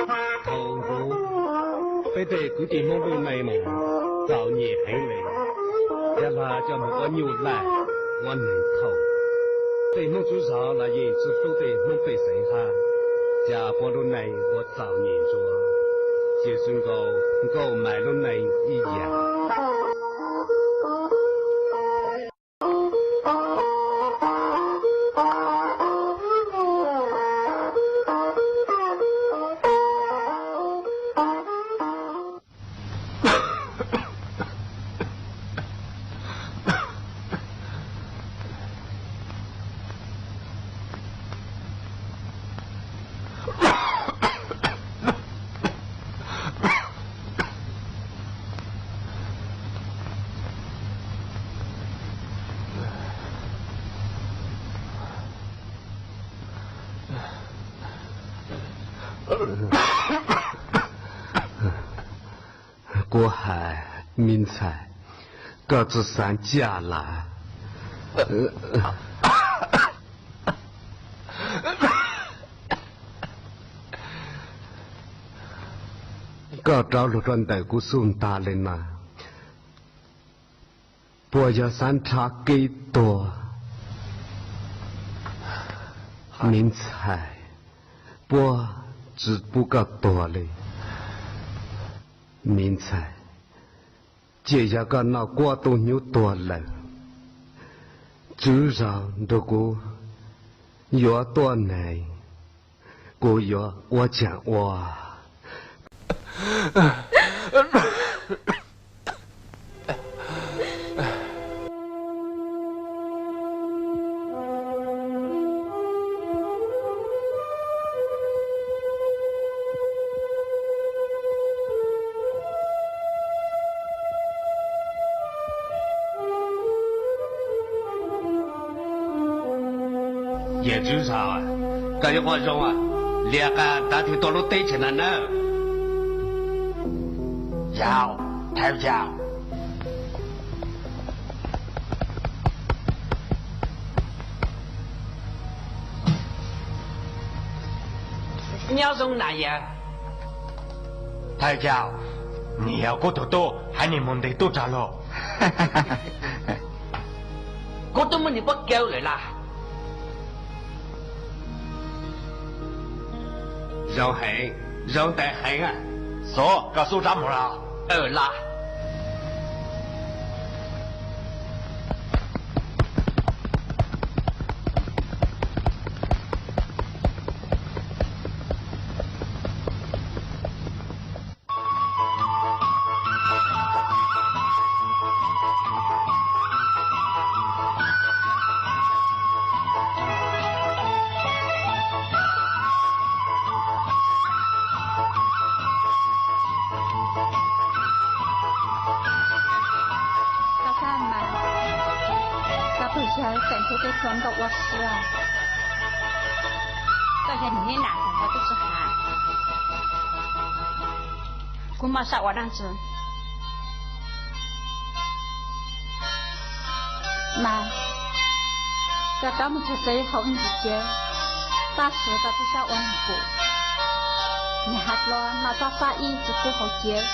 Thaum ntxov, peb tej kwv tij Hmoob lub neej mas txom nyem heev li, yog hla coj mus ua nyuj laj, ua neeg thaum. Tej Hmoob tswv zos los yeej tsi hlub tej Hmoob pej xeem hab, cas puab lub neej ua txom nyem ntsuav, ces tsi nkaus Nkauj Maiv lub neej ib yam. Kuv has, me ntxhais, koj tsi xaav caj lawm. Koj rov lug rua ntawm kuv xub ntaag le na, puas yog xaav nrhav kev tuag? Me ntxhais, puab tsi pub koj tuag le. Me ntxhais, cia yog koj noj kuab tub hnyuv tuag lawm, tswv zog nrug kuv yuav tuab neeg, kuv yuav ua caag ua. Yawm tswv zog, koj yuav ua zoo liam qas tav twg tuaj lub teb chaws no nawb. Yog, thawj coj. Nyob zoo na yawg. Thawj coj, nwg yog kuv tug tub hab nwg moog nteg tub rog lug. Kuv tub muab nwg puab kaw lawm lawm. Zoo heev, zoo ntawd heev. Xov, koj xub rov moog lawm. Lawm. Koj xav mas, koj pheej yog feem ntxwv peb txhua nkauj ua si. Koj yog nwg niam nam, koj tub tsi has. Kuv muaj sab ua dlaab tsi? Mas, koj rov moog txug tsev hauv ib ntsis cawv, tab sis koj tub sab ua nub pum, nwg has dlua noj tsab sab ib tsi pub hauv cawv.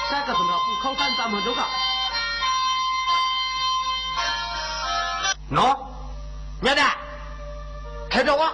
Saib koj tug nrog pum khoob sab ntxa muag nrug koj. Nov, nyob dab, qhia rau ua.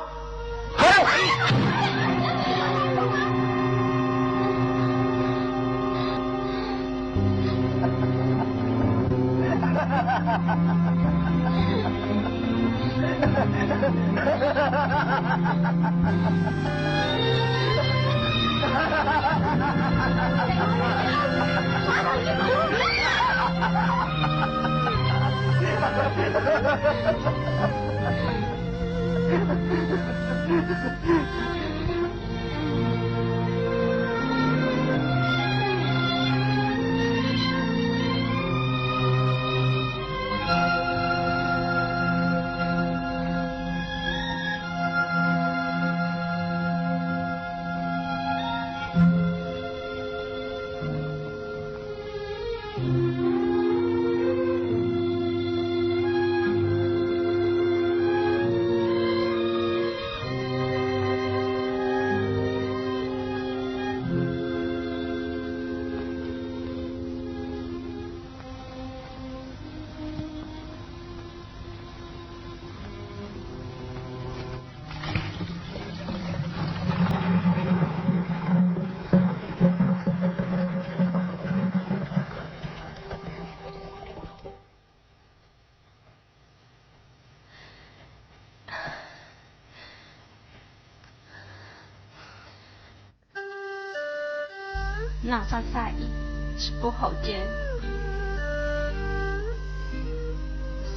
Noj xav xav ib tsis pub haum ces,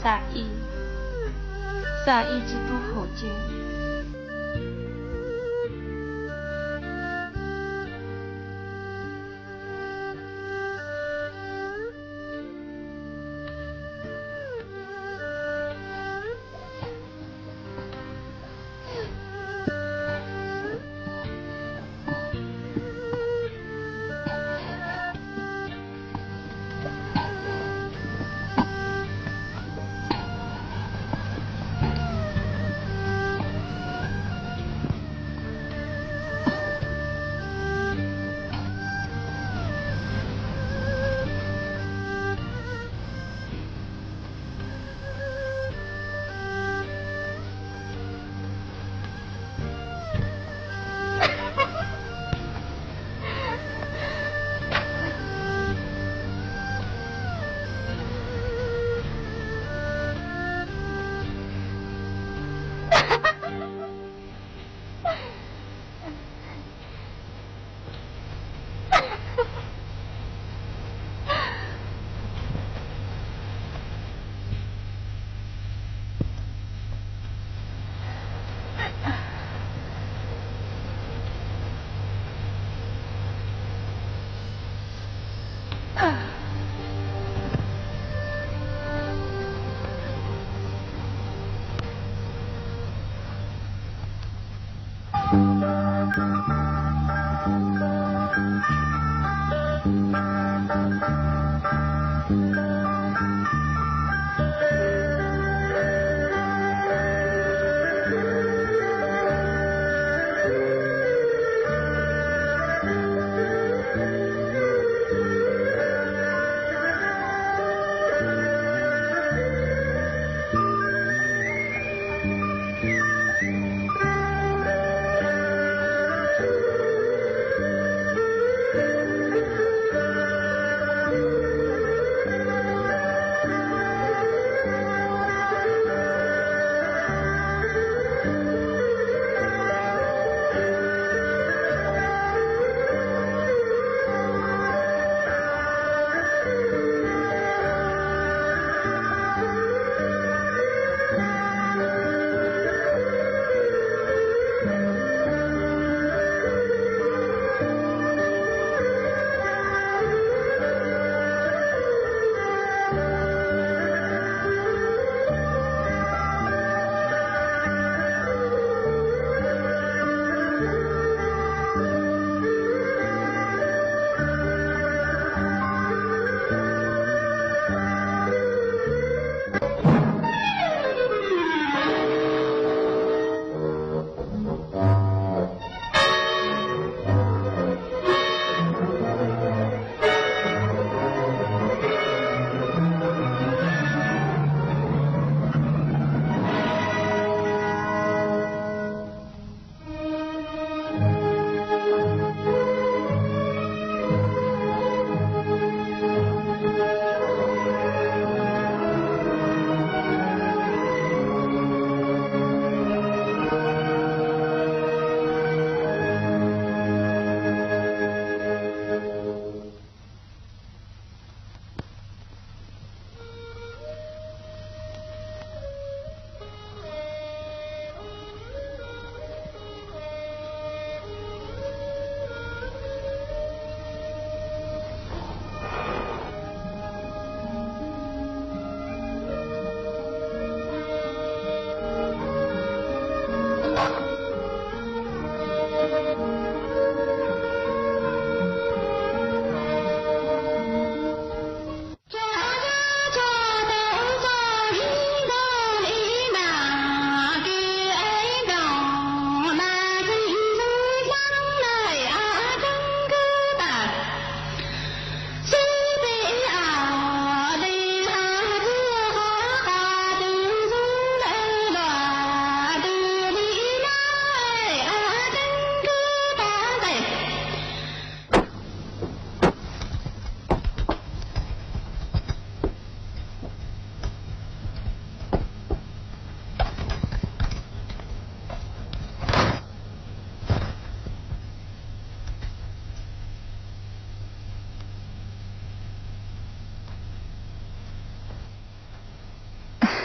xav ib, xav ib tsis pub haum ces.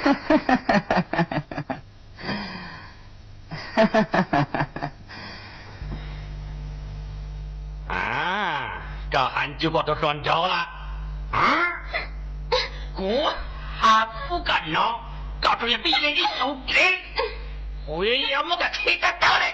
Koj has ntsis koj tus hluas nraug lawm. Kuv has pub koj no, koj tsuas yog tib leeg ib tug dhev, kuv yuav muab koj qhib tawv tawv li.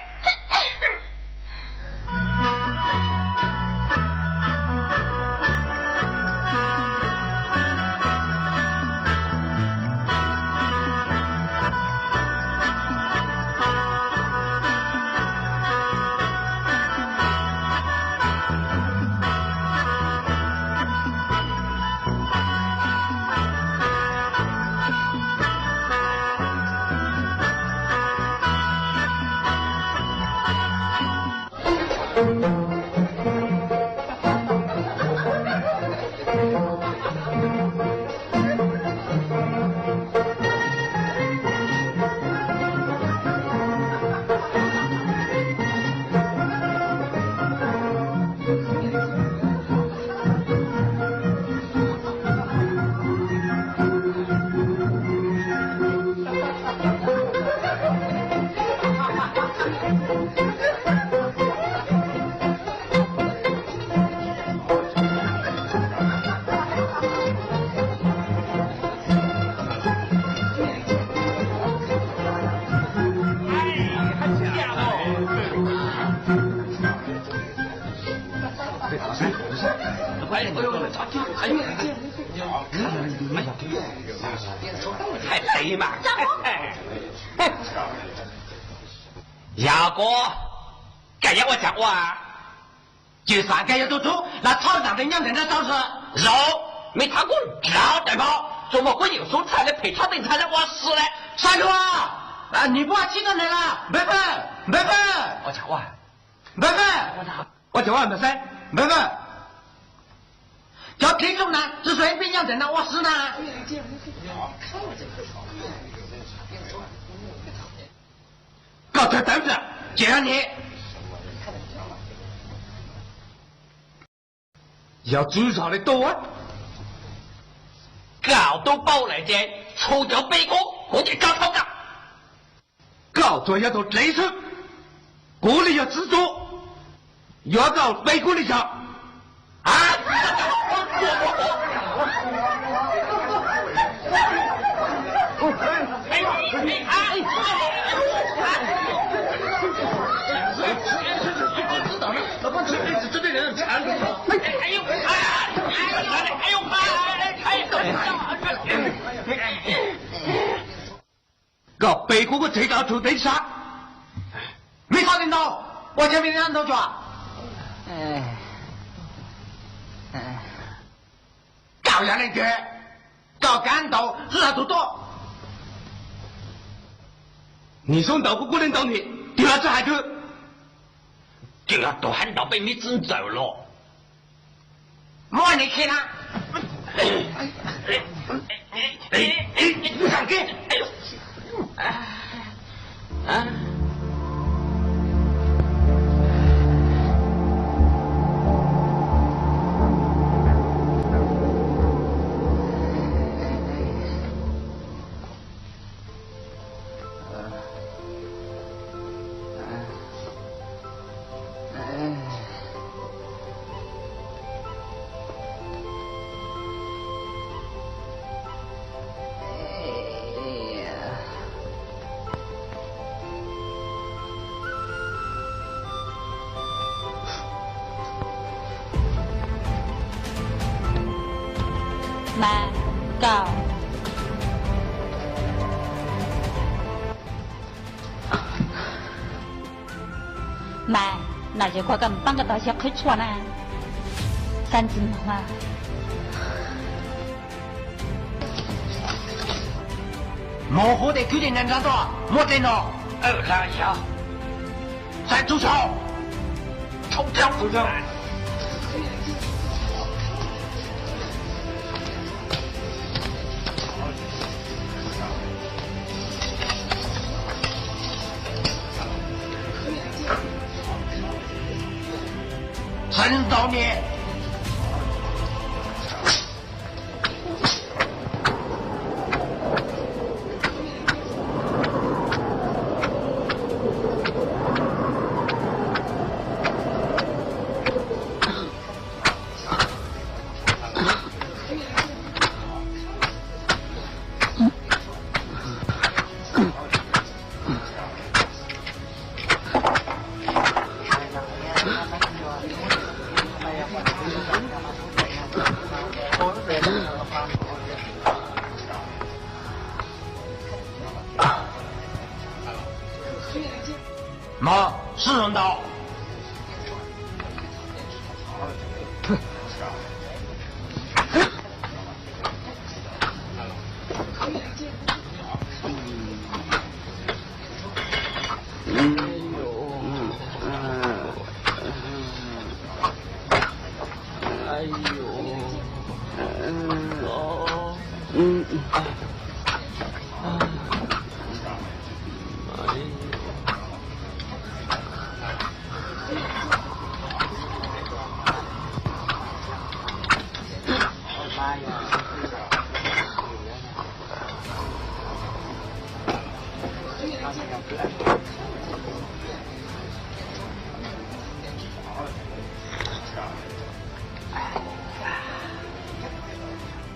Yog kuv, koj yuav ua cas ua? Cia xav koj yuav tus tub los thauj ntawm tej nyob ntawm no tau, zaum me thab kuj nrov daim npaum tsuas muaj kuv yeem sub txhais li phem tshaj tej ntxhais lawv ua si lawm. Saib luag, nws muaj txhij tau nws los npawg Fawj, npawg Fawj, npawg Fawj, npawg Fawj, ua cas ua npawg Fawj, npawg Fawj, cov dhev tsoo na tsuas tsuas ib pib nyob ntawm no ua si na. Koj tawv tawv lawm, ces yog ni, yog txwv zog li tuaj, koj tub paub lawm ces tshuav cov pe kuv, kuv ces tso tau koj. Koj tsuas yog tus dlev xwb, kuv li yog txiv tub, yuav koj pe kuv li cas? Koj pe kuv, kuv tsev koj tshum tev sab. Me txhob li ntau, ua cas me li ntau tsuas. Koj yog leej twg? Koj kav ntaus txwj laug tus tuaj. Nim xub ntaus kuv, kuv li ntaus nim, tig los tsis hais twg. Tseem yog tus hab ntaus peb miv txiv ntxawm los. Muab nim khi na. Mas, koj Mas, no ces kuv koj mus pab nkawd tau xyov qhwv tshuaj na. Xav ntxiv mus mas. Mus hu tej kwv tij neej tsa tuaj muab tej no. Xav tub saum. Xav ntaus niam.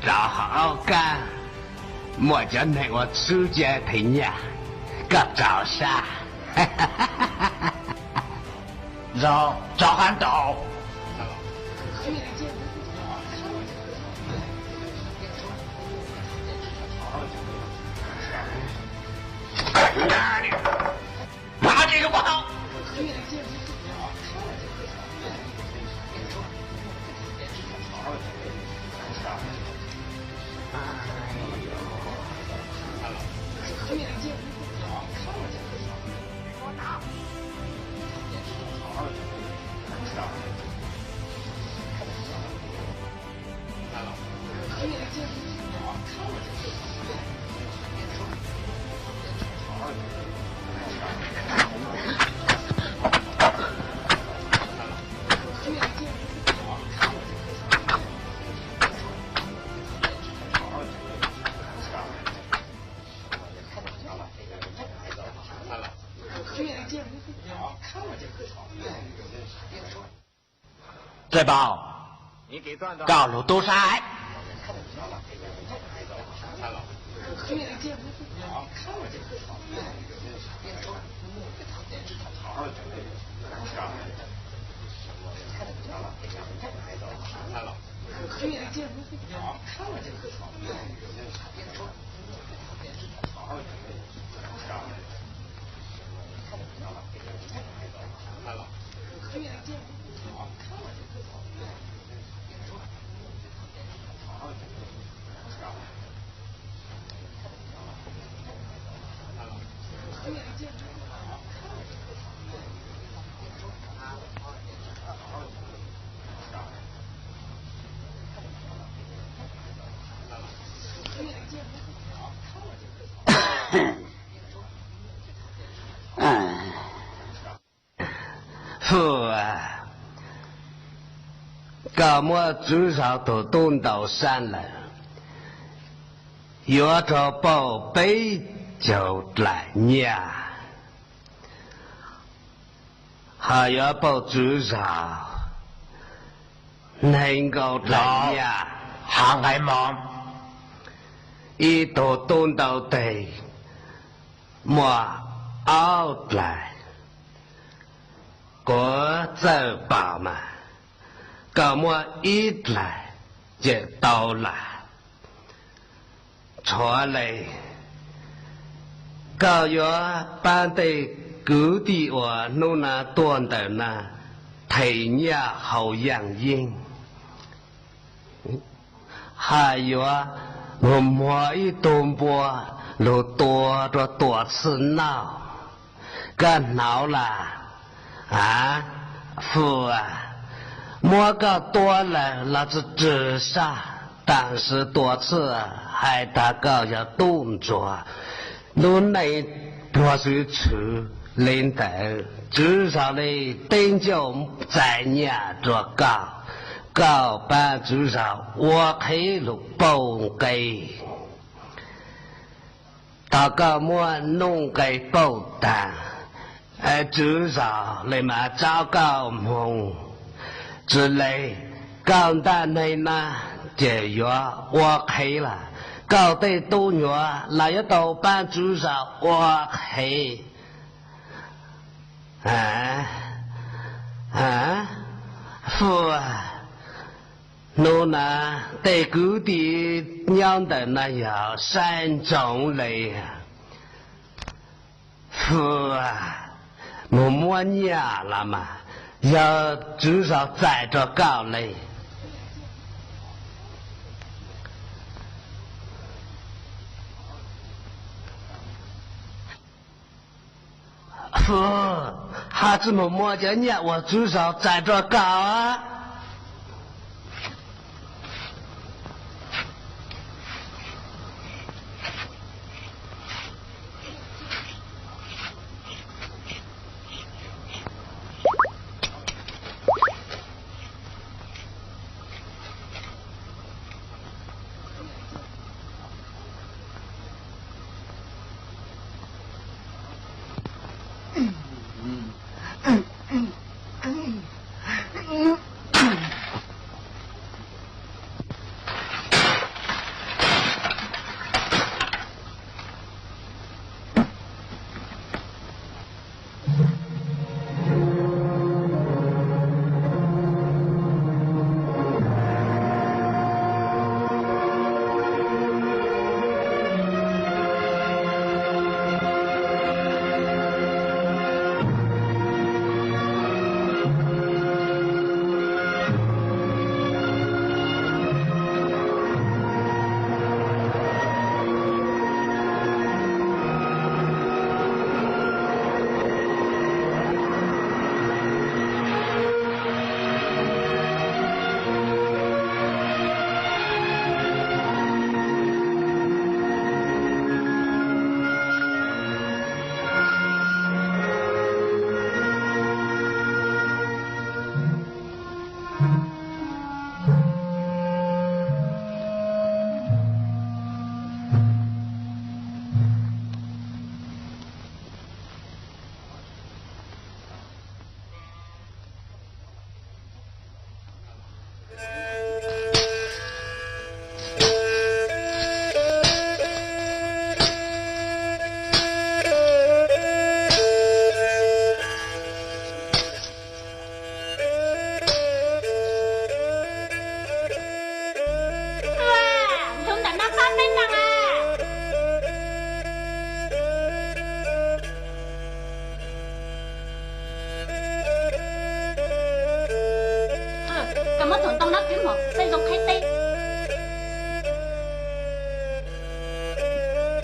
Rau hauv kab muaj cov neeg ua txwb cab them nyaj, koj txaus sab. Zoo, rov qab nraus. Txawj Npaum, koj lug tub sab. Fwj, koj muab tswv zos tug tub ntaus sab lawm, yuav raug pauj peb caug dlaim nyaj, ho yuav pauj tswv zos nees nkaum dlaim nyaj. Hav nqaij mom, ib tug tub ntaus teg muaj aub dlaim. Quav Txawj Npaum mas, koj muab ib dlaim ces tau lawm. Tshuav le, koj yuav pab tej kwv tij uas hnub no tuaj ntawm no them nyaj haus yaaj yeeb, hos yuav mus muag ib tug npua lug tua rau Tuam Txhij noj. Koj hnov lawm? A, Fwj, muab koj tua lawm los tsi tsw sab, tab sis Tuam Txhij hais tas koj yog tub ntsuag, lub neej pluag xwm tshwm li ntawd, tswv zos li teb ncauj txais nyaj rua koj, koj pab tswv zos ua qhev lug pauj nqe. Thaum koj muab nuj nqe pauj taag, tswv zos le mas tso koj moog. Tsi le, koj ntaj neeg na ces yuav ua qhev lawm, koj tej tub nyuam los yuav tau pab tswv zos ua qhev. A, a, Fwj, hnub no tej kwv tij nyob ntawm no yog saib ntsoov le. Fwj, moog muab nyaj los mas yog tswv zos txais rua koj le. Fwj, has tsi moog muab cov nyaj uas tswv zos txais rua koj.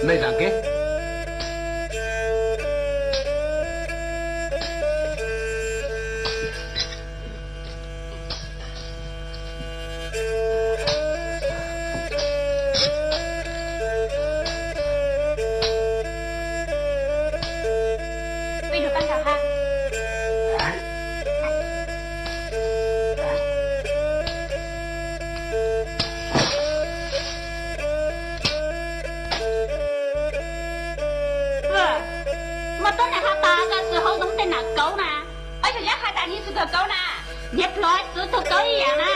Mej zam kev. Muaj tuab neeg has tas koj txwv hauv ntoo tej nam kauv na. Ob yog yog has tas niag txwv kawg kauv na, niag pluag txwv tug kauv ib yam na.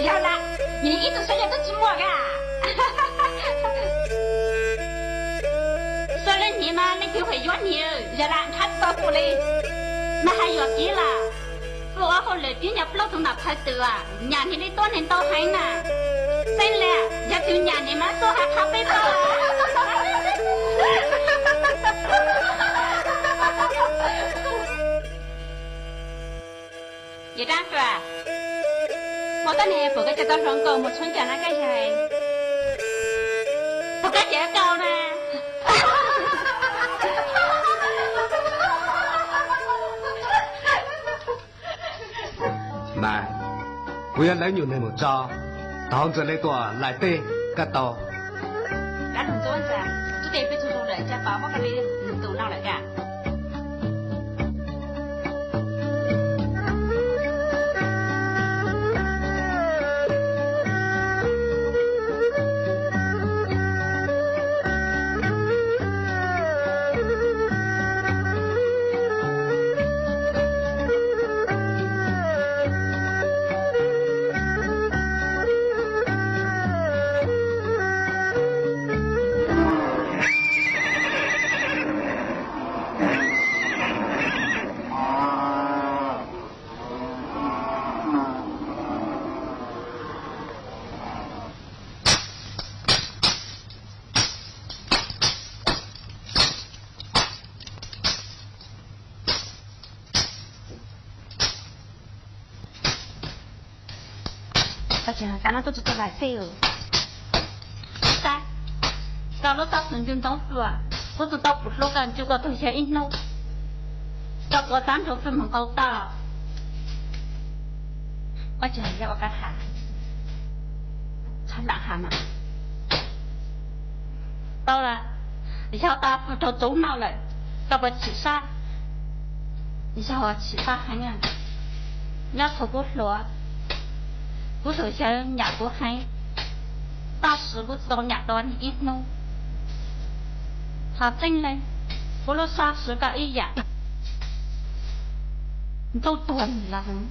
Yog lawm, niag ib tug saib yog twb tsis muaj ka. Xws li niag mas leej twg pheej yuav niag, yog lawm nrhab tsis tau kuv li. Mas hais yuam kev lawm, kuv ua hauj lwm tib nyog plaub tug nam phawj twm, nyam niag li tuab neeg ntau heev na. Xeeb li yog tus nyam niag mas tuaj has qhov peb tau. Yawm Dab Tuam, muaj tuab neeg pom koj coj tau hluas nkauj mus tshoob coj na koj yawg, pom koj cov kaus na. Mas kuv yuav lawv nyuam neeg mus tso, thov Ntxawg Lis Tuam laim tej koj tau. Dab laug Ntxuab Ntxawg, tub tej peb tug laus lawm, cas pom muab koj li tus no lawm ka. Kab no tuaj tsis tau lais xij. Kab, koj lub txaj xwm ncu ntoob hluas, kuv tus tau pum hlub koj ncu koj tug yawg ib hnub, koj kua tab nrug fwj mus nqau toj. Koj tsis hais yog ua kab tham, txhob lam has mas. Tau lawm, yog tau rau tub no lawm, koj puas chim sab? Yog chim sab heev, nyob thaum kuv hluas, kuv tus yawg nyam kuv heev, tab sis kuv tsis tau nyam dua nws ib hnub. Qhov tseeb li, kuv lub sab siv koj ib yam, ntuj tuag lawm.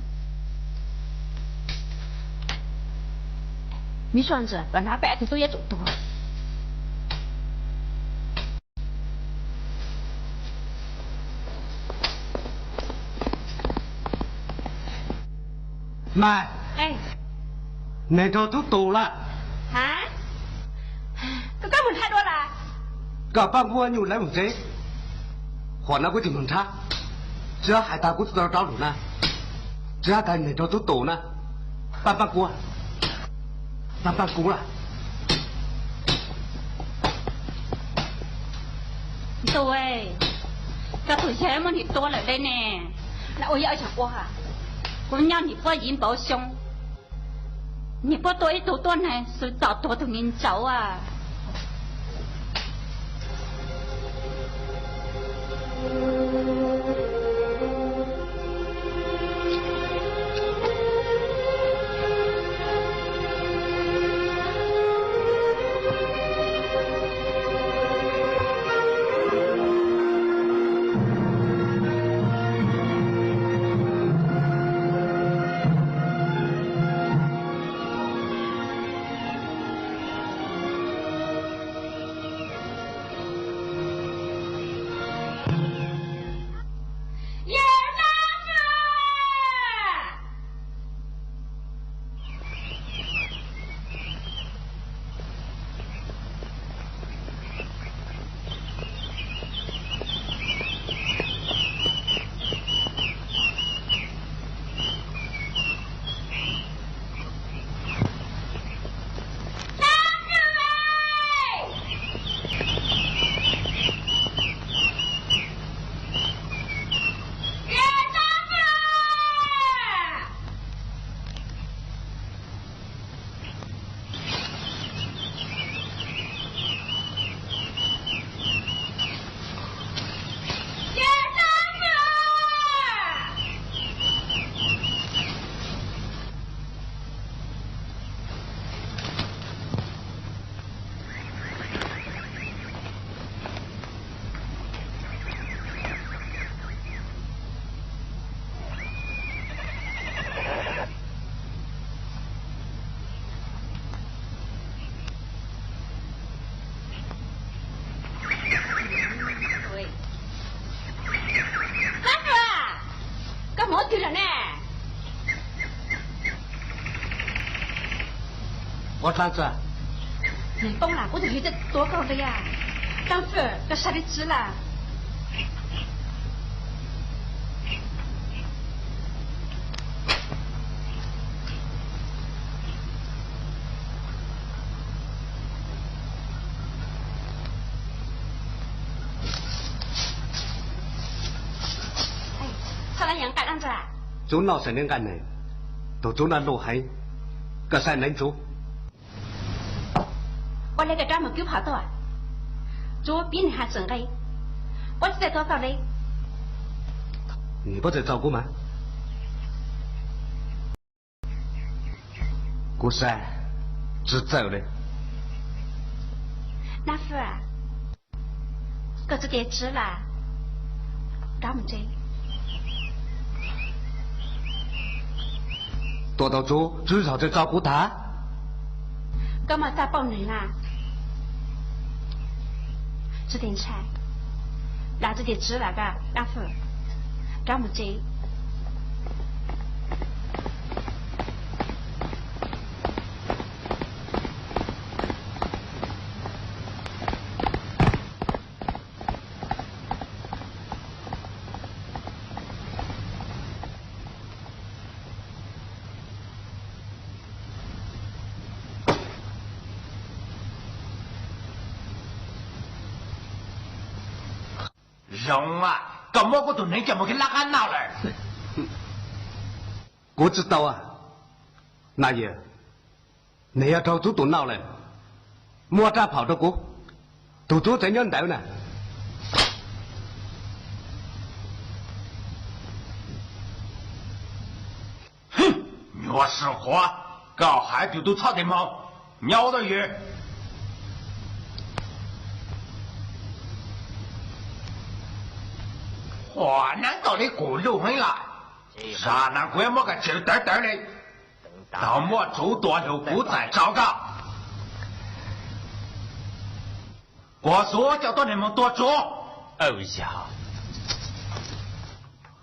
Miv Suav Ntxawm, koj hnov peb tus tub yeej tsum tuag. Mas, neeg raug tub tus lawm. Ha? Koj, koj mus nrhab dua lawm? Koj pab nquab nyuj lawv mus tsev, qhov no kuv tsis mus nrhab. Tsis hais tas kuv tsis tau rov lug na, tsis hais tas neeg raug tub tus na. Pab, pab nquab, pab, pab nquab lawm. Ntuj, koj tus yawg muab nim tua lawm li ne. Ua yog ua, kuv nyob nim puab yiv npaum xyoo, nim puab tua ib tug tuab neeg xwb txom tuag tug me ntsaum a. Ua dlaab tsi? Neeg poob lawm, kuv tus yawg tuav koj li a. Dlaab tsi koj sai peb tsi lawm? Txhob lab yees nqaij dlaab tsi? Txuv noj xaim neeg nqaij neeg, tug txuv no luj heev, koj xaim neeg txuv. Ua le koj rov mus kwv phom tuaj, txuv pib neeg hais txwm nqi, puab tsi txawj tuav koj li. Puab txawj txaus kuv mas. Kuv xav tsi txawj li. Dab Fwj, koj tsi tes tsi lawm, rov mus tsev. Tuam tau tsuv, tswv zog tsi tso kuv tag. Koj mas txaj pauj neeg na. Tsi tes ntshai, dag tsi tes tsi lawm, Dab Fwj, rov mus tsev. Zoo, koj muab kuv tus neeg coj mus khi lab qab noj lawm. Kuv tsi tau. Nab Yawg, neeg yog raug txuv tus noj lawm, muab rab phom rau kuv, tug txuv tseem nyob ntawd na. Nyuaj sij huam, koj hais tug txhob tes moog, nyob ua tau yws. Ua neeb tau li kuv lug heev lawm, zag na kuv yuav muab koj tsev tawv tawv li. Tau muaj txuv tua lug kuv txais tso koj. Kuv xuv coj tuab neeg moog tua tsuv.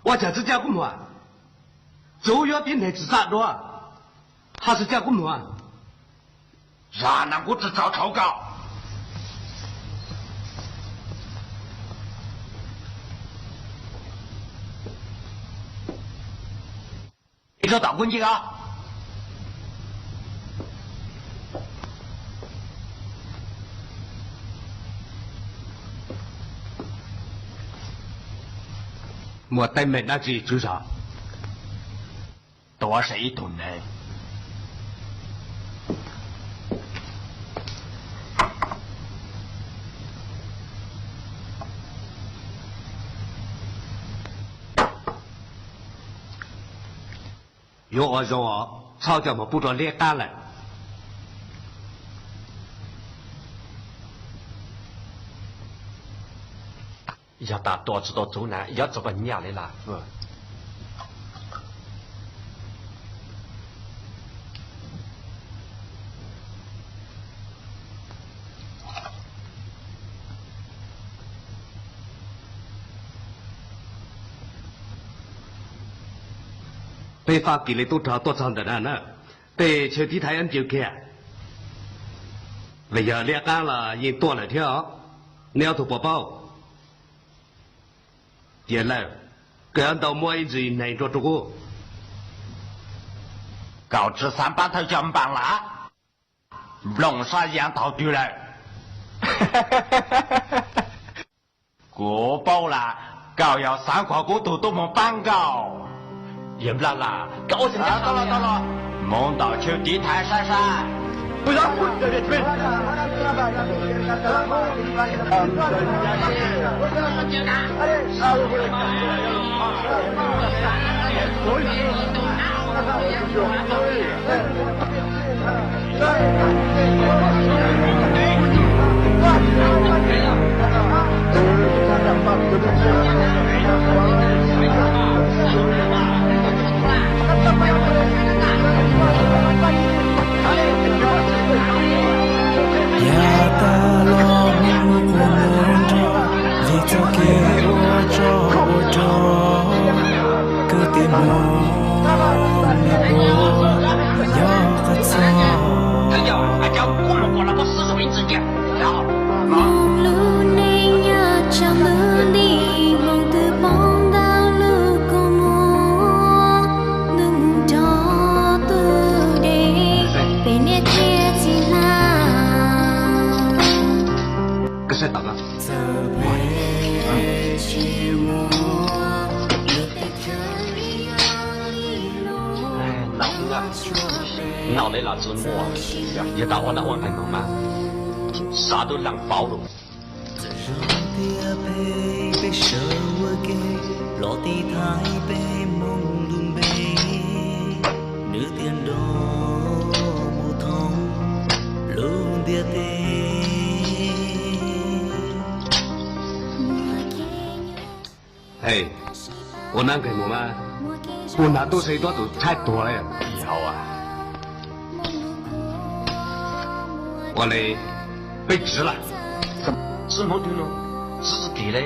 Ua cas tsi coj kuv moog? Tsuv yuav pib neeg tsi txaj dua, ho tsi coj kuv moog? Zag na kuv tsi tso tshauv koj. Ib tsob tom kuv ncig os. Muaj teeb meem dab tsi tswv zos? Tuav sai ib tug neeg. Yuav ua zoo os, txhob coj moog pub rua liab qaab lawm. Yog tas tua tsi tau txuv na, yuav txug koj nyaj li lawm. Peb Fab Kis li tub rog tuaj txog ntawm na na, tej chaw tiv thaiv ib ncw kiag. Vim yog liab qaab los yeej tuaj lawm thiab os. Neb ob tug puas paub? Tiam lawm, koj yuav ntau muab ib ntsis neeg rua rua kuv. Koj tsi xaav paab thawj coj npaas lawm? Nplooj sab yaam thaum twg lawm? Kuv paub lawm, koj yog xaav kom kuv tug tub moog paab nkauj. Yawg Nplaj Laj, koj ua tau los, moog ntaus chaw tiv thaiv sab sab. Yav tas los mus quas muag nrog, vim txoj kev ua tsov ua rog, kwv tij Hmoob nyob puag, yog qhov txhia Saib tom no. Nau li los txwv muaj, yog tau ua noj ua nqaij mog mas xav tub leej paub lus. Txawm zoo tias peb, peb sawv ua ke los tiv thaiv peb moo lub npe, nws tias nrog mus thoob lub ntiaj teb. Ua noj nqaij mog mas, kuv hnav tub se tuab tus tshaib tuag li. Yog, ua li peb tsiv lawm. Xwb hmoov twg no, xwb xwb kis li.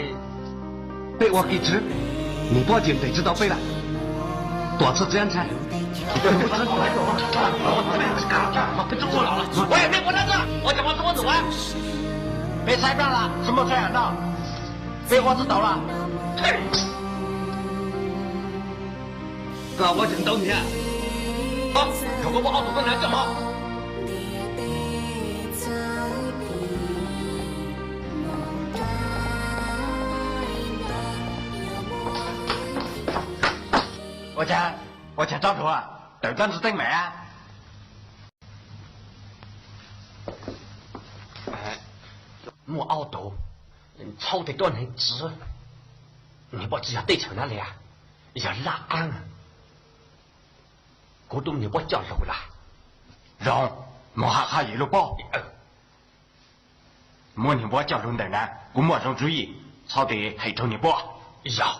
Peb ua kis tsiv, niam pog ces ntes tsis tau peb lawm. Tuam txhua txiav ntshai. Peb saib plab lawm, tsis muaj tshaj no, peb ua tsis tau lawm. Koj ua tseem ntau niag. Thaum koj muab ob tug koj hnav coj mog. Ua cas, ua cas tsob hluas tawm koj ntsis teeb meem? Muaj ob tug, txhaub tej tuab neeg txiv, niag poj tsis yog teb chaws na li, yog laj qab. Kuv tub niag poj coj lug lawm. Zoo, mus ha qhov yim lub pob. Muab niag poj coj lug ntawm na, kuv muaj zoo tswv yim, txhob tes hais rau niag poj. Yog.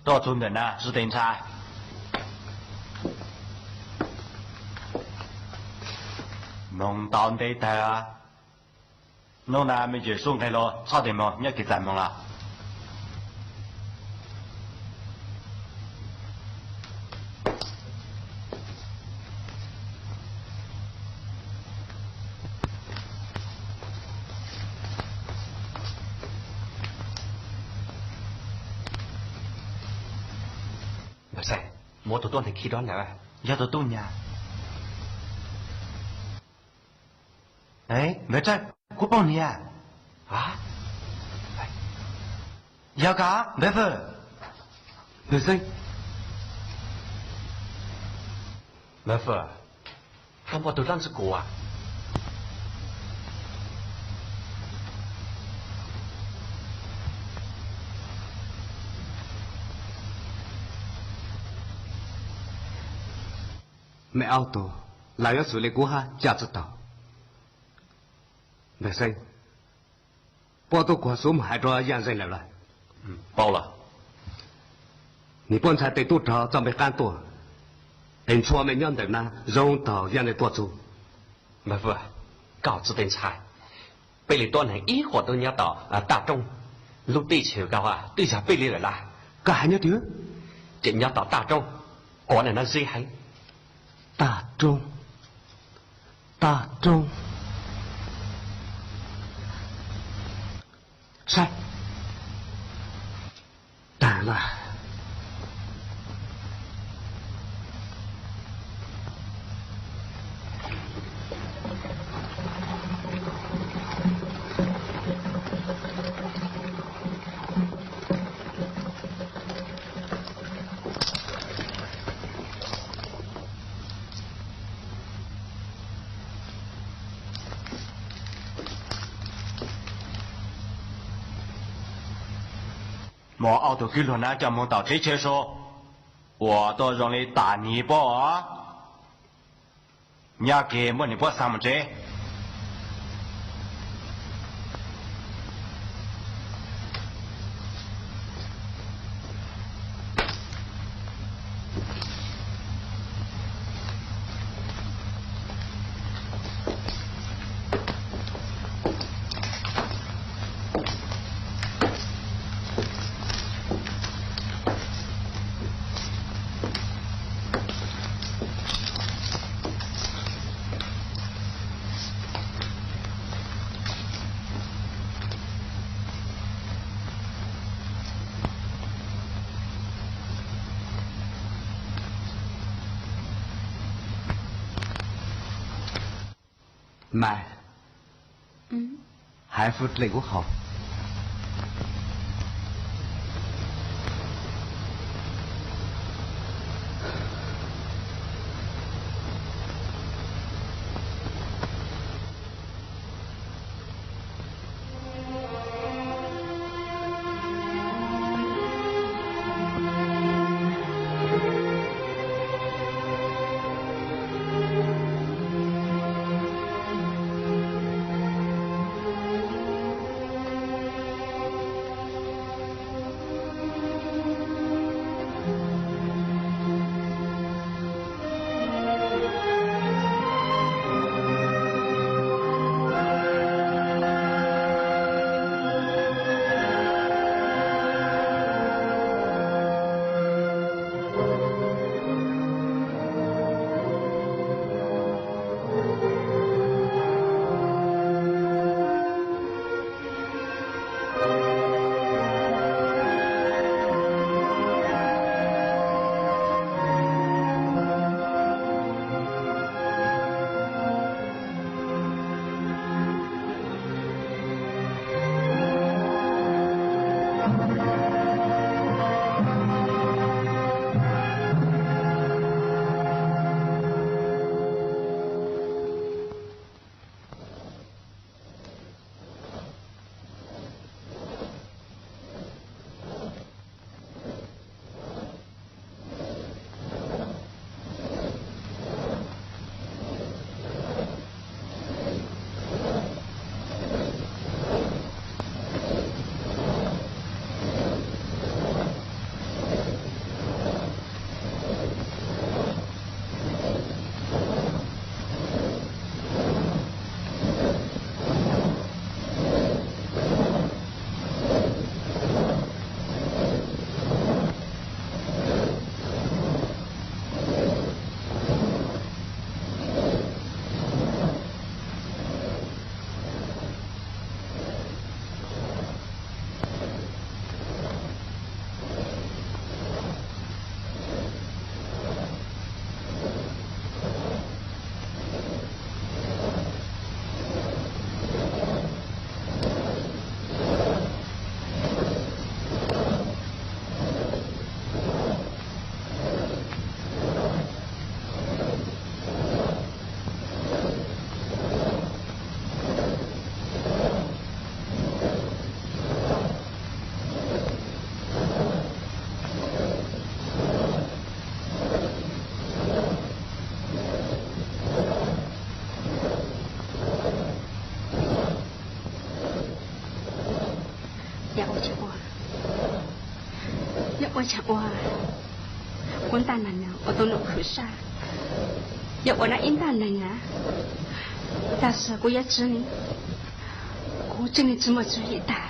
Tuaj txug ntawm na, tsis tes ntshai. Moog tau ntev tag, hnub na me ntsis xub nqes los txhob tes moog, nyob kev txais moog lawm. Muab tus tuab neeg khi rov ntawd, yog tus tub nyab. Npawg Tsawb, kuv paub niag. Yog koj, Npawg Fwj. Npawg Xeeb. Npawg Fwj, koj npog tus dlaab ntxwg kuv. Mej aub tug, lawv yuav xws li kuv hab coj tsis tau. Npawg Xeeb, puab tuaj kuag xub mus hais rua Yaj Zeeg lawm lawm. Paub lawm. Nwg puab ntshai tej tub rog txoj npe qaab tuaj, es ntshua mej nyob ntawm na zoo taag Yaj Zeeg tuaj txug. Npawg Fwj, koj txhob ntshai. Peb le tuab neeg ib qhuam tub nyob tom Taj Roob, lub teb chaws koj twb yog peb le lawm lawm. Koj hais nyob twg? Tseem nyob tom Taj Roob, quav ntawm no ze heev. Taj Roob, Taj Roob. Saib, taag lawm. Muab ob tug kwv luag na coj moog tom teb chaws Suav, ua tuaj zoo li tas niv pob os. Nyaj kev muab niam puab xa mus tsev. Mas, hais fwj dlej kuv qhov. Yog ua tsaug ua, yog ua tsaug ua, kuv ntaj neeg no ua tau num khwv sab, yog ua nab ib ntaj neeg na, tag sawv kuv yuav tsis, kuv tsis, tsis muaj tswv yim tag.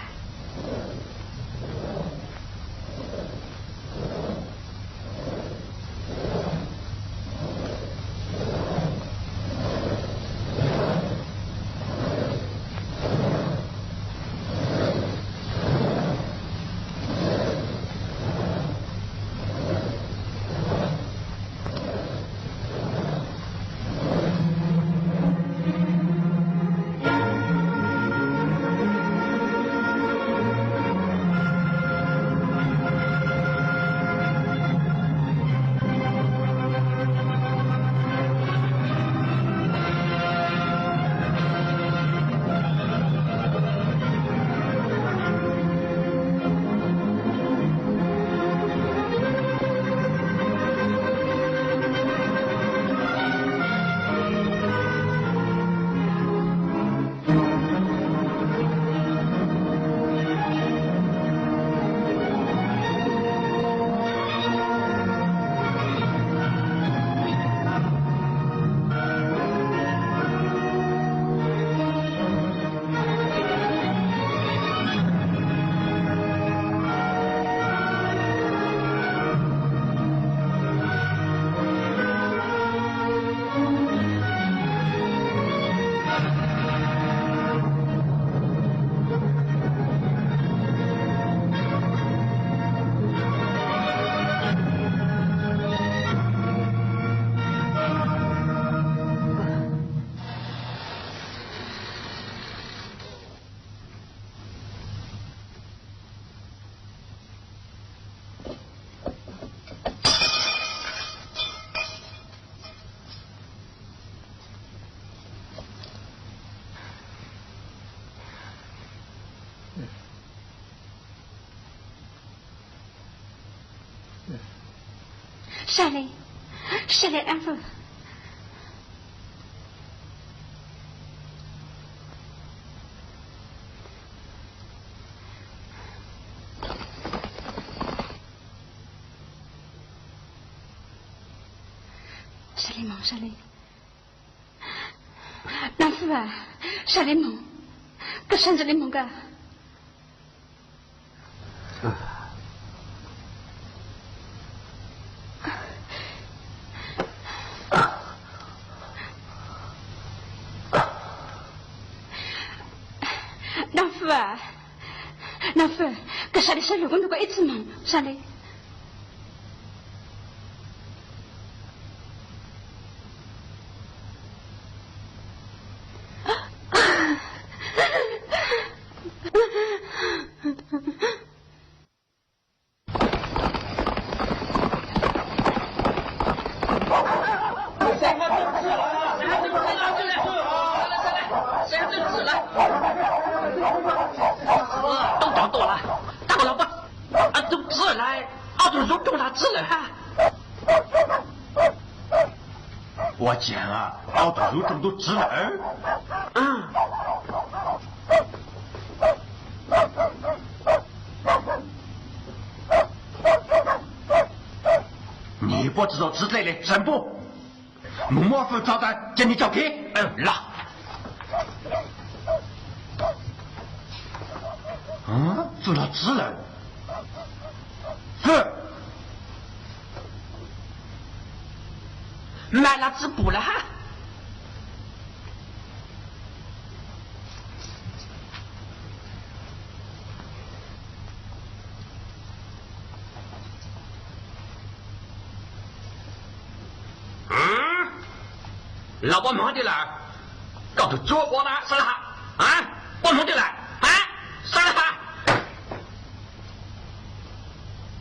Sab Leej, Sab Leej Dab Fwj. Sab Leej moog, Sab Leej. Dab Fwj, Sab Leej moog, koj sab ntxwv Leej moog koj. Dab Fwj, Dab Fwj, koj sab Leej sab lug kuv nrug koj ib txwm moog, Sab Leej. Tub rov tuaj lawm, tab mus los puab, tub txiv lawm, ob tug zub rooj los txiv lawm hab. Ua cas ob tug zub rooj tub txiv lawm? Nws puab tsi tau txiv dlej le, txawm puab mus muab Fwj tso tas ces nws tau kev los. Fwj los txiv lawm. Fwj, mas los txiv pum lawm hab. Los puab moog twg lawm? Koj tug tsuab ua na, sab laj has, puab moog twg lawm? Sab laj has,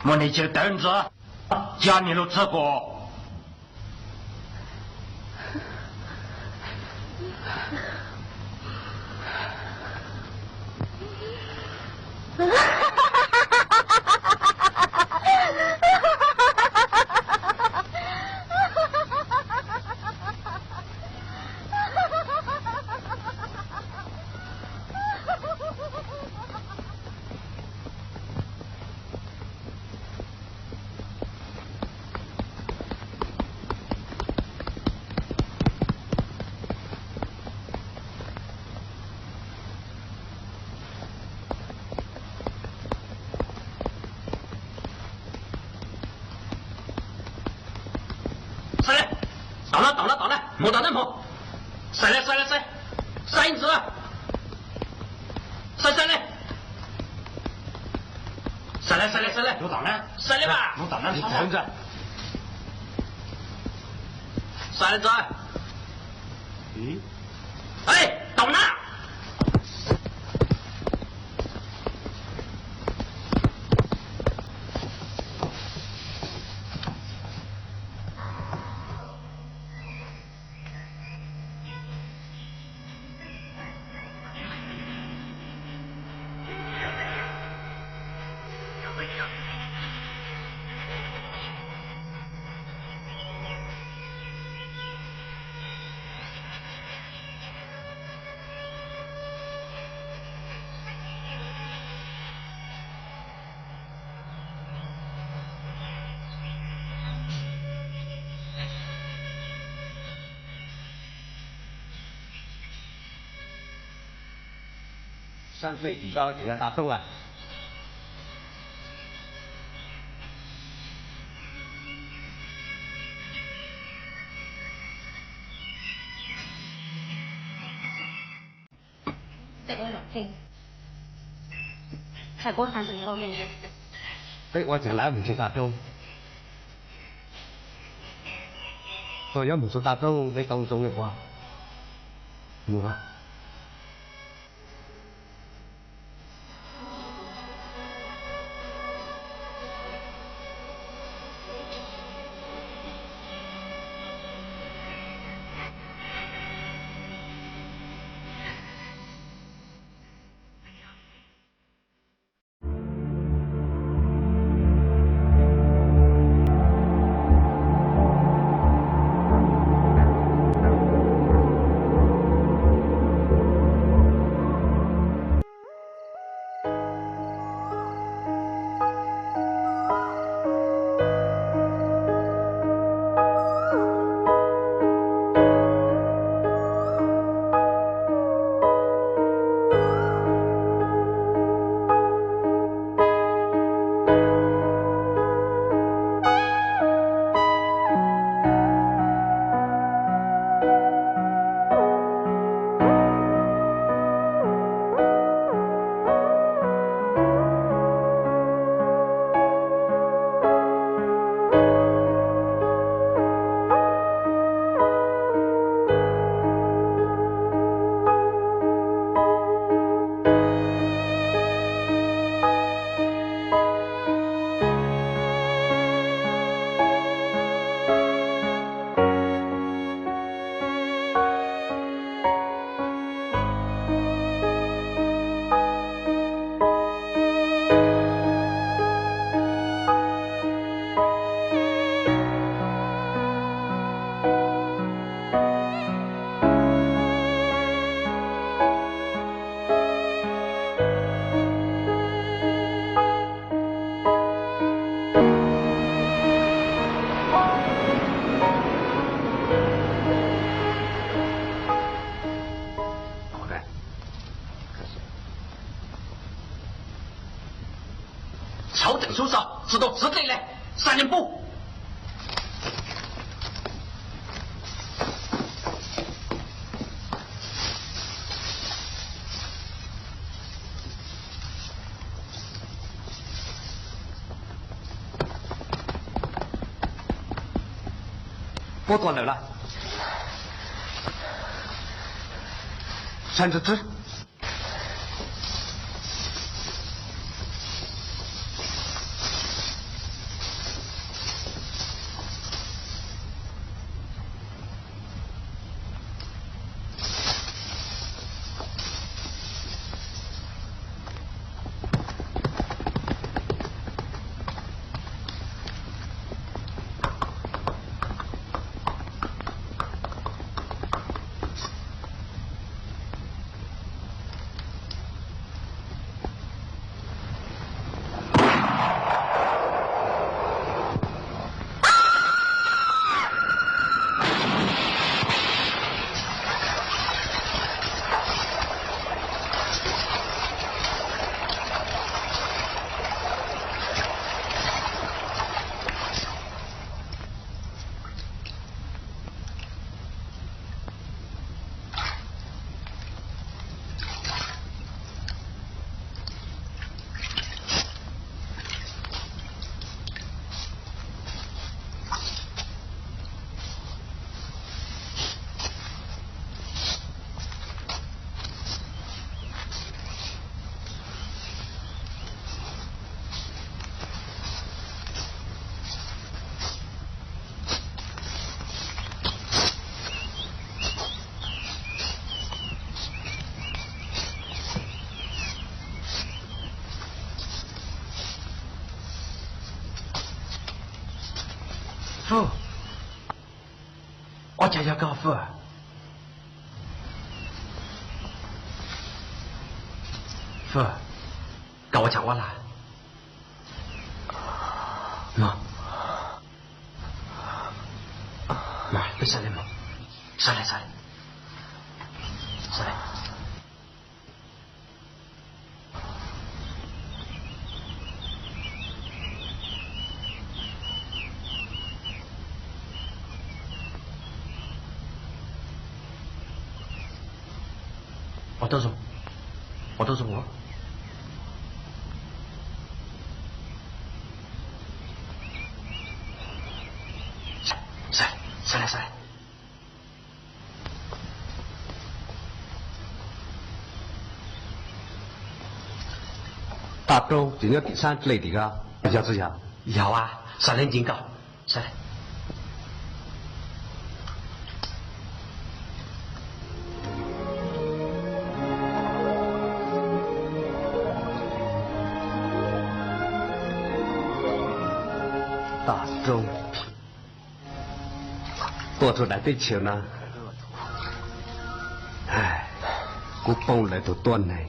muaj neeg tsawg tawv ntxiv, coj nwg lug txug kuv. Xav le, tom na, tom na, tom na, moog tom na moog. Xav le, xav le, xav, xav ntxiv, xav, xav le, xav le, xav le, xav le, xav le, xav le, xav le ntxiv. Tom na. Peb ua tsaug lawm mus tsis tas rooj. Txog yuav mus tsis tas rooj peb tau zoo li ua. Sub xov, xov tooj, xov dlej lawm, xa nws pub. Puab tuaj lawm lauj. Sab ntsuj tswb. Fwj, ua cas yog koj Fwj? Fwj, koj ua cas ua lawm? Peb sawv daws mus, sawv daws, sawv daws. Ua tau zoo, ua tau zoo os. Sawv daws, sawv daws. Toj roob tsis nyob tim sab dlej tim ko, yog tsis yog? Yog as, sawv daws nce nkaus. Toj roob tuaj rau daim teb chaws no, kuv poob lawv tus tuab neeg.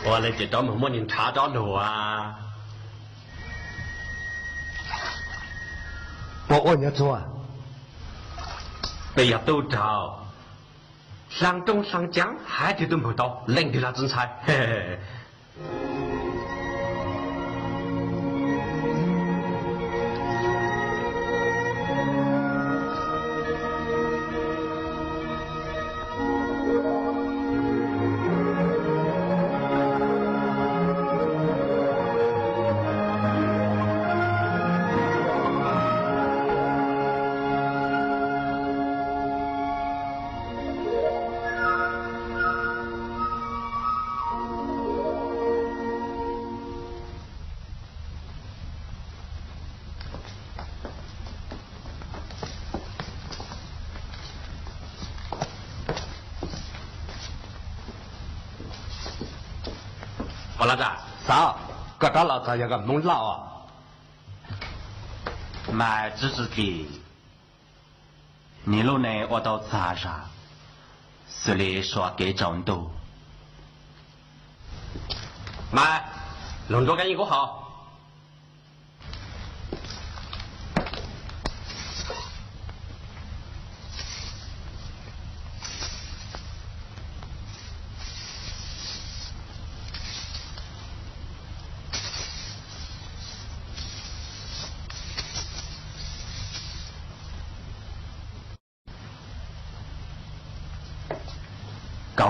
Ua li ces rov mus muab niag nrhav rov lug as. Puas ua nyob txhua? Peb yog tub rog, hlaa roob hlaa caav hais tias tus npawg tau leej twg los tsis ntshai. Xav, koj rov los txog yog koj Hmoob Lauj os. Mas Tswv Tswv Dlim, nws lub neej ua tau txaus zog, xws li suav kev tsaus ntuj. Mas, los nrog koj yeej kuv haus.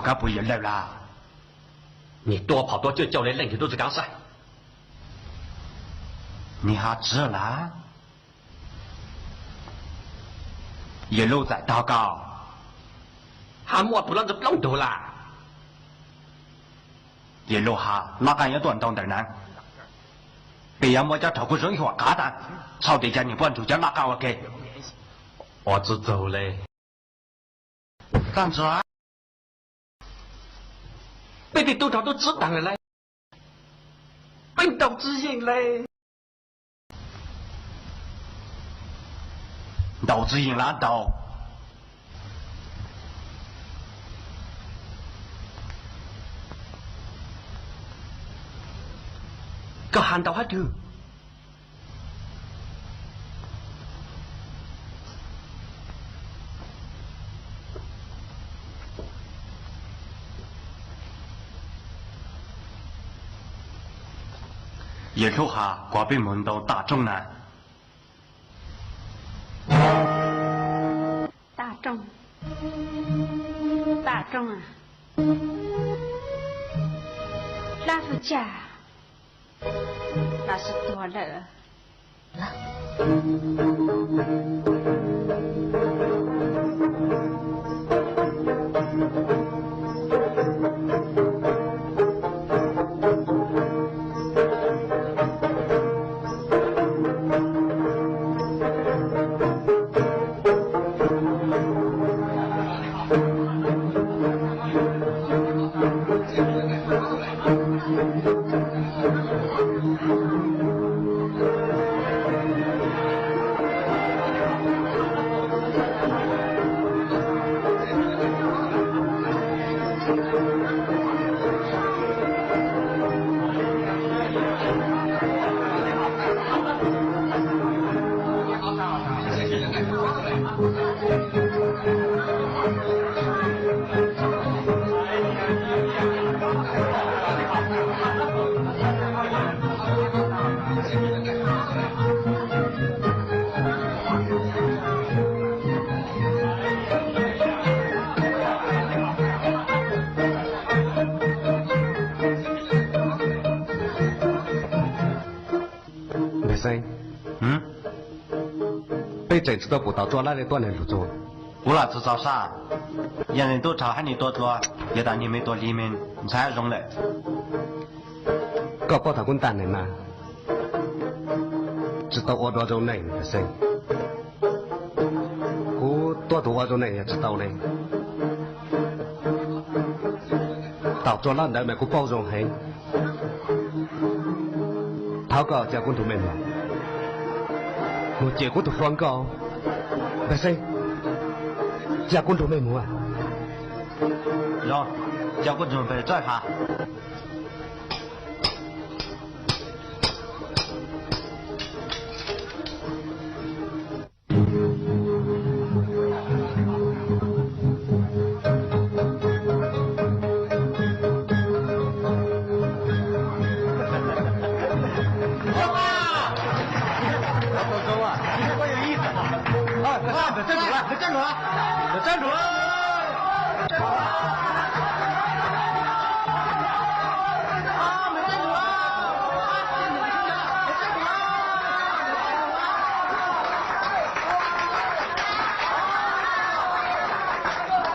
Koj puas yog Lauj Laj? Nws tua phom tua cwj coj li leej twg tub tsis kav xwb. Nws ho txwv lawm. Yawg Lauj txawm tog koj, ho muaj tus loj ntawd plaub ntug lawm. Yawg Lauj ho loj qab yuav tuaj ntau ntawm na, peb yuav muab cov rau kuv zoo ib huam qab tas, txhob tias cas nws puas nrug cov loj qab ua ke. Ua txwv txaug li. Tag ntxuav, peb tej tub rog twb txwv tag lawm lauj. Peb ntaus tsis yeej li. Ntaus tsis yeej los ntaus. Koj has ntaus hab twg? Yawg Lauj has kom peb mus ntaus Tam Rooj na. Tam Rooj, Tam Rooj a, dab tsi cas tam sim tuag lawm? Npawg Xeeb, peb tseem tsis tau pum tau Tsuas Laj li tuaj nws lug txug. Kuv los tsis txaus sab, yog nws tub rog hab nws tua dlua, yog tas nws me tua li me ntxhais zoo lawm. Koj paub thaum kuv ntaj neeg mas tsis tau ua dua zoo neeg, Npawg Xeeb. Kuv tuab tus ua zoo neeg yog tsis tau li. Thaum Tsuas Laj ntawd mas kuv paub zoo heev. Thov koj cia kuv nrug mej mus, mus cem kuv tus hluas nkauj. Npawg Xeeb, cia kuv nrug mej mus. Los, cia kuv nrug Npawg Txawj has.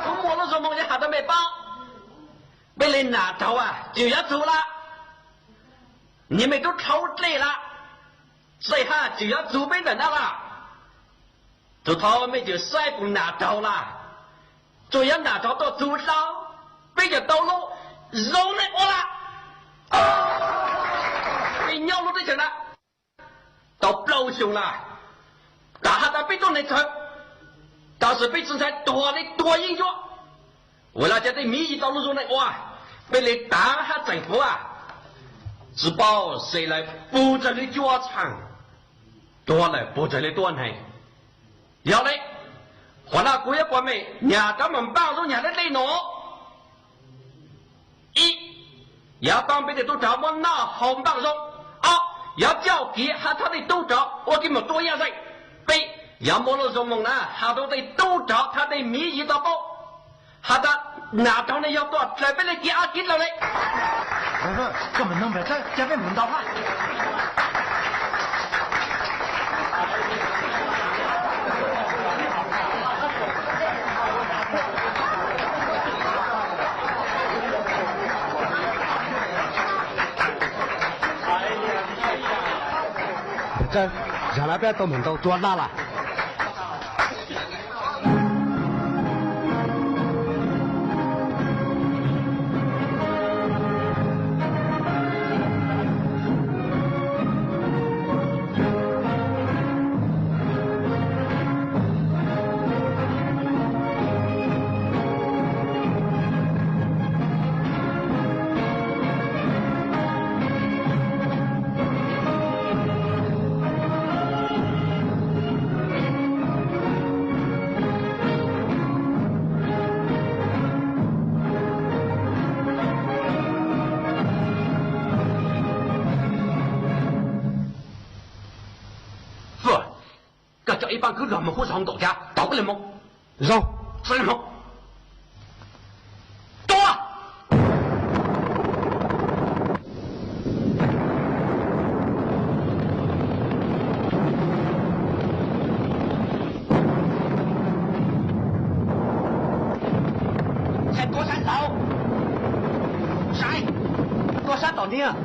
Kuv muaj lub zoo moo yuav has rau mej paub. Peb li nam raug a, tsis yuav txug lawm. Nyias mej tub rhaub dlej lawm. Xej haj tsis yuav txug peb ntawm nab lawm. Txug thaum mej tseem saib puas nam raug lawm. Tsuas yog nam raug tuaj txug dlawb, peb cov tau lub zoo neej ua lawm. Peb nyob lub teb chaws na tau plaub xyoo lawm, tas has tas peb tuab neeg txhawv, tab sis peb txiv ntxhais tuag li tuag yeej yuav. Ua li cas tej miv yim tau lub zoo neej ua, peb li tav hab tseem fuv, tsis paub xes lawm puas tsawg li cuab txheej, tuag lawm puas tsawg li tuab neeg. Yog li, qhov no kuv yuav pom mej nyam rov mus npaj zoo nyam dlej dlej no. Ib, yuav pab peb tej tub rog muab noj haus npaj zoo. Ob, yuav coj kev has txhawb tej tub rog ua kev mom tua yaj zeej. Peb, yuav muab lub zoo moo na has rau tej tub rog thiab tej miv yim tau paub, has tas Nam rau ne yog tuaj raws peb li tias ob kis laus li. Koj mus nug npawg Tsawb, cia peb mus ntaus ha. Npawg Tsawb, zaum no peb tau mus ntaus Tsua Laj lawm. Fwj, koj coj ib pab khwb los mus hub zog nkaum cas tau koj li mus. Zoo, xav li mus. Tua! Saib tuav saib xauv, saib tuav sab tom niag.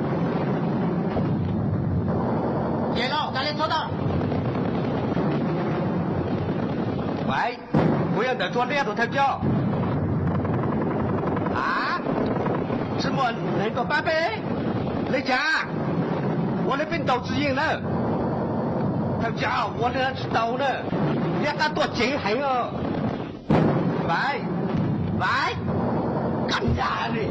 Ces los tas li txhob tau. Kuv yog ntawm Tsua Liab tus thawj coj. A, tsis muaj neeg tuaj pab peb li cas? Ua li peb ntaus tsis yeej na. Thawj coj, ua li tsis tau na. Liab qab tuaj ceev heev os. Vaiv, vaiv, koj dag li.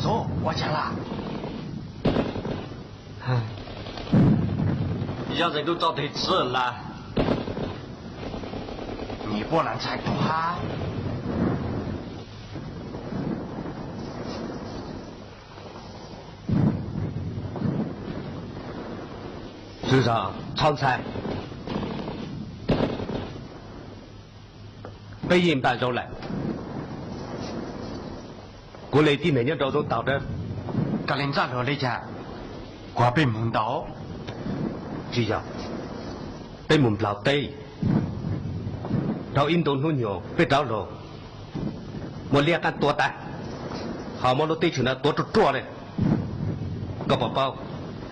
Xub, ua cas lawm? Yog zeem tub txoj tig txwv lawm, nyias puab lam ntxhais tuag hab. Tswv zos, txhob ntshai, peb yeej npaj zoo lawm. Kuv li tib neeg nyob rau zoo tau dawb. Koj li ntsaj luag li cas? Kuv peb mus ntaus. Tsis yog, peb mus nplog teb, dhau ib ntu hnub nyoog peb rov los, muab liab qaab tua tas, ho muab lub teb chaws no tua ruaj ruaj li. Koj puas paub?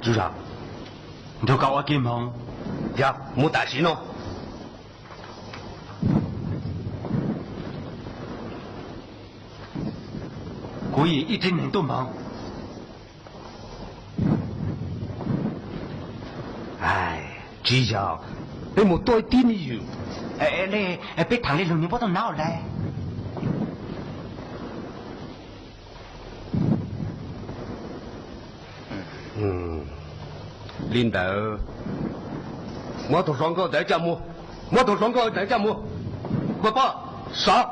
Tswv zos, nrug koj ua ke moog. Yog, mus tam sim no. Kuv yeej ib tsev neeg tuaj moog. Tsis yog, peb mus tua ib tib neeg yug. Peb thaam le lug nws puab tau nov lawm. Li ntawd, muab tug hluas nkauj ntawd coj mus, muab tug hluas nkauj ntawd coj mus. Puas pom? Sov.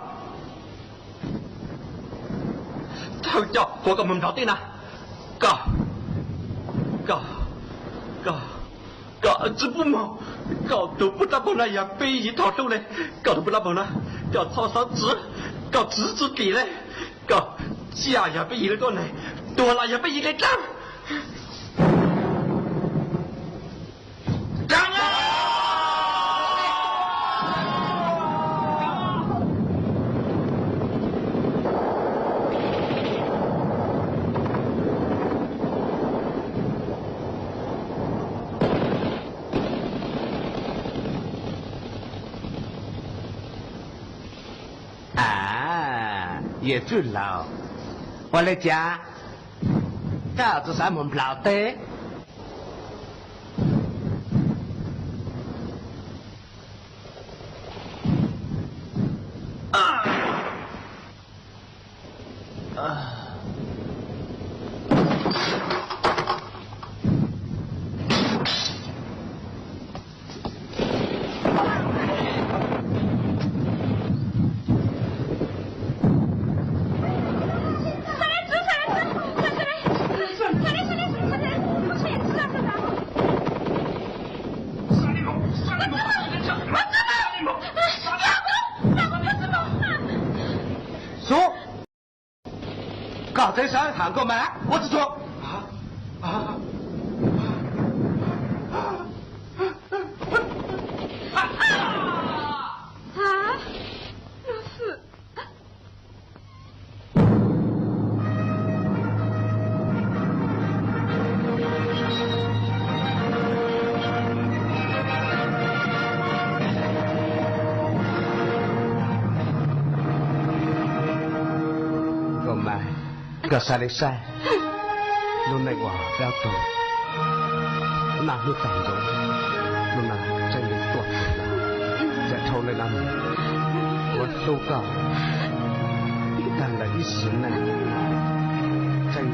Thawj coj, puas koj mus nplog teb na? Koj, koj, koj, koj tsi pub moog. Koj tug puab dlaab paug na yog peb yig tog hlub le. Koj tug puab dlaab paug na, koj txhob xaav txwv, koj txwv tsi tim le. Koj tsiaj yog peb yig le tuab neeg, tuag los yog peb yig le dlaab. Yawm Tswj Laug, ua li cas koj txawm xav mus nplawm teb? Xub, koj txawj sawv tham nkauj mas ua txuj txuj. Nkauj mas, koj xav li saib, lub neej uas peb ob tug naj hnub tag nrho, hnub no tseem yuav tuaj txog lawm. Ces dhau li no mus, kuv hlub koj tag lawm ib sim neej, tseem